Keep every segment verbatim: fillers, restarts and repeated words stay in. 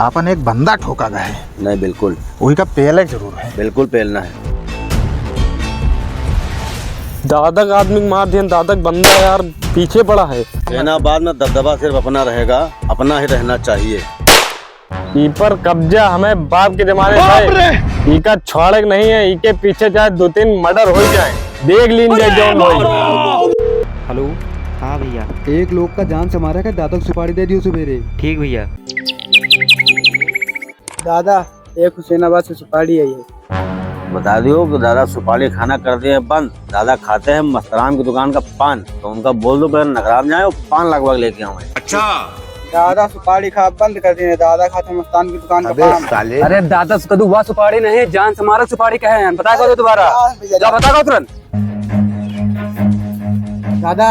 आपन एक बंदा ठोका गए है। नहीं, बिल्कुल। वही का पेले जरूर है। बिल्कुल पेलना है। दादा का आदमी के मार दिया, दादा का बंदा यार पीछे पड़ा है। हुसैनाबाद में दबदबा सिर्फ अपना रहेगा, अपना ही रहना चाहिए। ई पर कब्जा हमें बाप के जमाने से बाप है। रे! ई का छोड़े के नहीं है, ई के पीछे चाहे दो तीन मर्डर हो जाए, देख लीन जाए जौन होई। हेलो। हाँ भैया। एक लोग का जान से मारा के दादा को सुपारी दे दियो सुबेरे। ठीक भैया। दादा, एक हुसैनाबाद से सुपारी आई है। बता दियो कि दादा सुपारी खाना कर दिए हैं बंद। दादा खाते हैं मस्तराम की दुकान का पान, तो उनका बोल दो पहले नगराम जाए और पान लगवा के लेके आवे। अच्छा। दादा सुपारी खा बंद कर दिए, दादा खाते हैं मस्तान की दुकान का अबे पान। साले। अरे दादा, कदू हुआ सुपारी नहीं, जान से मारा सुपारी कहे हैं, बता दो दोबारा। हाँ भैया, जा बता दो तुरंत। दादा,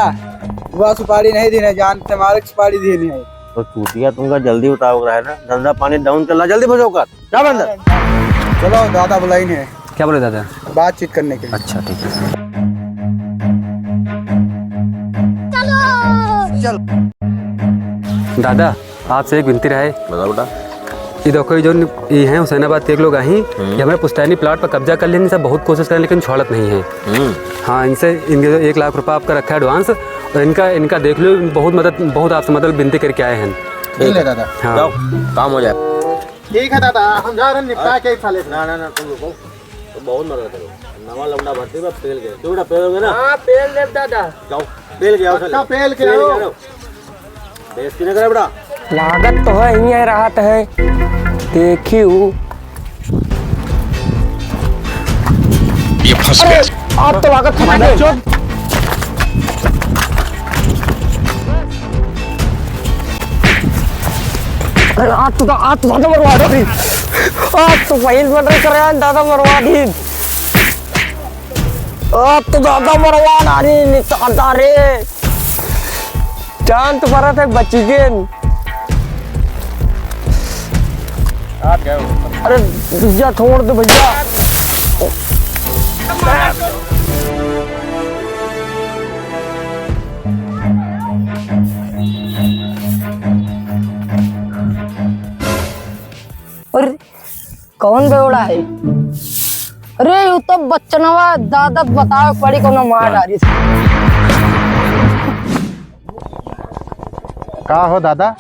हुआ सुपारी नहीं दी है, जान से मारा सुपारी दी है। तो चूतिया तुमका जल्दी उतावक रहे ना, धंधा पानी डाउन चल रहा, जल्दी भजो कर। क्या बंदर? चलो, दादा बुलाई ने। क्या बोले दादा? बातचीत करने के लिए। अच्छा, ठीक है। चल। दादा, आपसे एक विनती रहे। बताओ बेटा। ये देखो, ये जो ये हैं हुसैनाबाद के एक लोग आई, हम्म। ये हमारे पुश्तैनी प्लाट पर कब्जा कर लेने से बहुत कोशिश करें, लेकिन छोड़त नहीं है। हम्म। हाँ, इनसे, इनके जो एक लाख रुपया आपका रखा है एडवांस, और इनका, इनका देख लो, बहुत मदद, बहुत आपसे मदद विनती करके आए हैं। ठीक है दादा। हाँ। जाओ, काम हो जाए। ठीक है दादा, हम जा रहे हैं निपटा के इस साले से। ना, ना, ना, तुम रुको। तो बहुत मदद करो। नवा लौंडा भर्ती में पेल गए। क्यों बेटा, पेल गए ना? हाँ, पेल देब दादा। जाओ, पेल के आओ पक्का साले। पेल के पेल आओ। के आओ। बेइज्जती ना करे बेटा। लागत तो है, यहीं रहत है। देखी हूँ। ये फंस अरे, गया। आप तो लागत फंस गए। चुप। अरे, आज तो, आज तो दादा मरवा दी। आज तो पहिल मर्डर करे, आज दादा मरवा दी। आज तो दादा मरवा डाली, निशादा रे। जान तो परत है, बची गेन। अरे, भैया, छोड़ दे, भैया। अरे, कौन बेवड़ा है? अरे, यू तो बच्चनवा, दादा बताओ, पड़ी कोनो मार डारी। का हो दादा,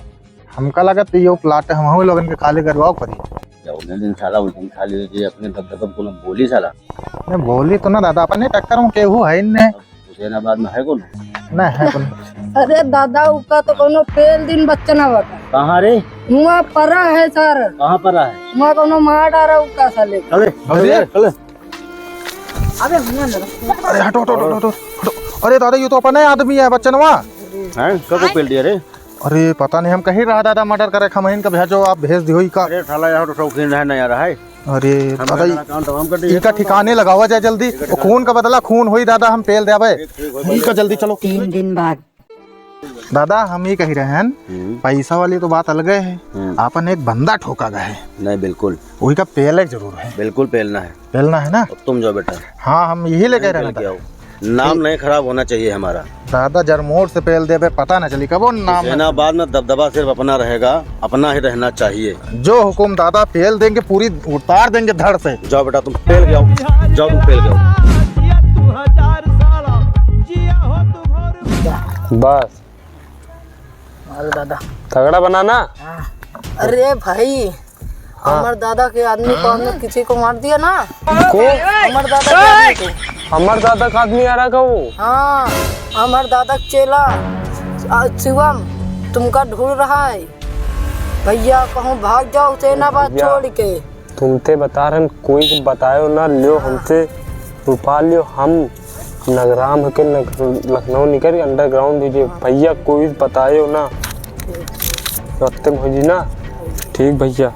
हमका लगत यो प्लाट हमहू लोगन के खाली करवाओ पड़ी। जौने दिन साला उस दिन खाली हुई, जे अपने दबदबा कोनो बोली साला। नहीं, बोली तो ना दादा, अपने टक्कर में केहू है ही नहीं। हुसैनाबाद में है कौन? नहीं है कौन। अरे दादा, उका तो कोनो पेल दिन बच्चनवा का। कहाँ रे? हुआ परा है सर। कहाँ परा है? हुआ कोनो मार डारा उका साले। अरे, अरे। अरे, अरे। अबे हुआ ना। अरे हटो, हटो, हटो, हटो, हटो। अरे दादा, ये तो अपने आदमी है बच्चनवा। हैं? कब पेल दिया रे? अरे पता नहीं, हम कहीं रहा दादा मर्डर करे, खमहीन का भेजो, आप भेज दियो इका। अरे साला, यहाँ तो शौकीन रहे ना यार, है। अरे, हम दादा, सारा काम तमाम कर दिए। इनका ठिकाने लगावा जाए जल्दी। इनका ठिकाने खून का बदला खून होई दादा, हम पेल देबे। ठीक, ठीक, होई इनका बदला। जल्दी चलो। तीन दिन बाद। दादा, हम ये कही रहे हैं, हम्म। पैसा वाली तो बात अलगे है, हम्म। आपन एक बंदा ठोका गए है। नहीं, बिल्कुल। वही का पेले जरूर है। बिल्कुल पेलना है। पेलना है ना? अब तुम जाओ बेटा। हाँ, हम यही लेके पेल रहना के था। आओ। नाम नहीं खराब होना चाहिए हमारा। दादा, जरमोर से पेल देबे, पता ना चली कबो नाम। हुसैनाबाद में दबदबा सिर्फ अपना रहेगा, अपना ही रहना चाहिए। जो हुकुम दादा, पेल देंगे, पूरी उतार देंगे धड़ से। जाओ बेटा, तुम पेल के आओ, जाओ तुम पेल के आओ। बस। अरे दादा। तगड़ा बना ना। हाँ। अरे भाई, हाँ। हमार दादा के आदमी को हमने किसी को मार दिया ना। को? हमार दादा के आदमी को। हमार दादा का आदमी आ रहा का वो? हाँ, हमार दादा का चेला, आ, शिवम, तुमका ढूंढ रहा है। भैया, कहूँ भाग जाओ हुसैनाबाद भैया। छोड़ के। तुमते बता रहन, कोई के बतायो ना, लियो हाँ। हमसे रुपा लियो, हम नगराम होके नग-, लखनऊ निकल के underground दीजिए। हाँ। भैया, कोई बतायो ना, रस्ते में हो जी ना। ठीक भैया।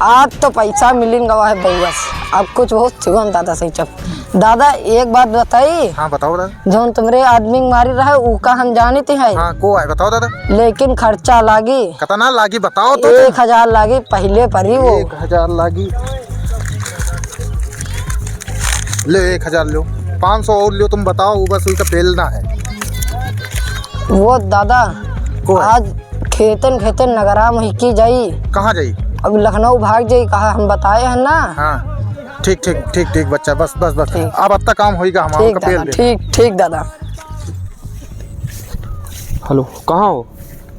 आज तो पैसा मिलिन गवा है बउआ से। अब कुछ बहुत चुगन दादा सही चप। दादा, एक बात बताई। हाँ, बताओ दादा। जौन तुमरे आदमी के मारी रहे, ऊ का हम जानित है। हाँ, को है, बताओ दादा। लेकिन खर्चा लागी। कितना लागी, बताओ तो। एक हजार लागी पहले परी वो। एक हजार लागी। ले, एक हजार लो, पाँच सौ और लो, तुम बताओ, वो बस उसका पेलना है। वो दादा, को है? आज खेतन खेतन नगरा में की जाई। कहाँ जाई? अब लखनऊ भाग जाई, कहा हम बताए हैं ना। हाँ, ठीक, ठीक, ठीक, ठीक बच्चा, बस, बस, बस। ठीक। अब अत्ता काम होइगा, हम ठीक आपका पेल दादा, दे। ठीक, ठीक दादा। हेलो, कहाँ हो?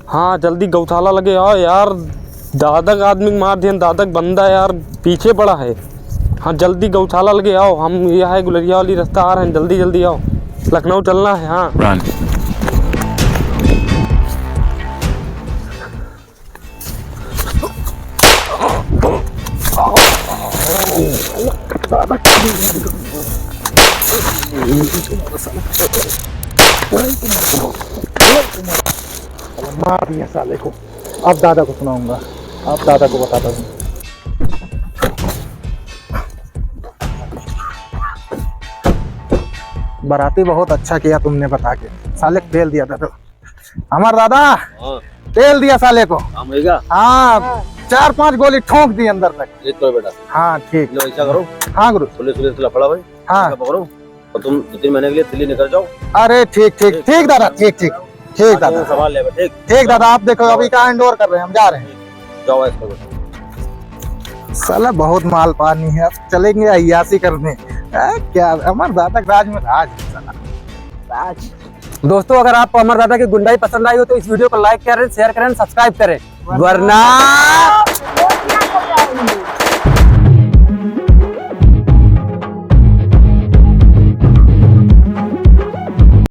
हाँ, जल्दी गौशाला लगे आओ यार, दादा का आदमी के मार दिहन, दादा का बंदा यार पीछे पड़ा है। हाँ, जल्दी गौशाला लगे आओ, हम यह है गुलरिया वाली रास्ता आ रहे हैं, जल्दी जल्दी आओ, लखनऊ चलना है। हाँ। Run। मार दिया साले को। अब दादा को सुनाऊंगा, अब दादा को बताता हूँ। बाराती बहुत अच्छा किया तुमने बता के, साले को पेल दिया दादा। हमार दादा, हाँ। पेल दिया साले को। काम होइगा? हाँ, चार पांच गोली ठोंक दी अंदर तक। ये तो बेटा। हाँ, ठीक। लो, ऐसा करो। हाँ गुरु। पुलिस, पुलिस लफड़ा भाई। हाँ। ऐसा पकड़ो। और तुम दो तीन महीने के लिए दिल्ली निकल जाओ। अरे ठीक, ठीक, ठीक। ठीक दादा, ठीक, ठीक, ठीक हाँ, दादा। तुम संभाल ले, ठीक? ठीक दादा, आप देखो, अभी काम एंड ओवर कर रहे हैं, हम जा रहे हैं। जाओ, ऐसा करो। साला बहुत माल पानी है, अब चलेंगे अय्यासी करने। आ, क्या हमारे दादा के राज में राज है साला। राज। दोस्तों, अगर आपको हमारे दादा की गुंडाई पसंद आई हो तो इस वीडियो को लाइक करें, शेयर करें, सब्सक्राइब करें, वरना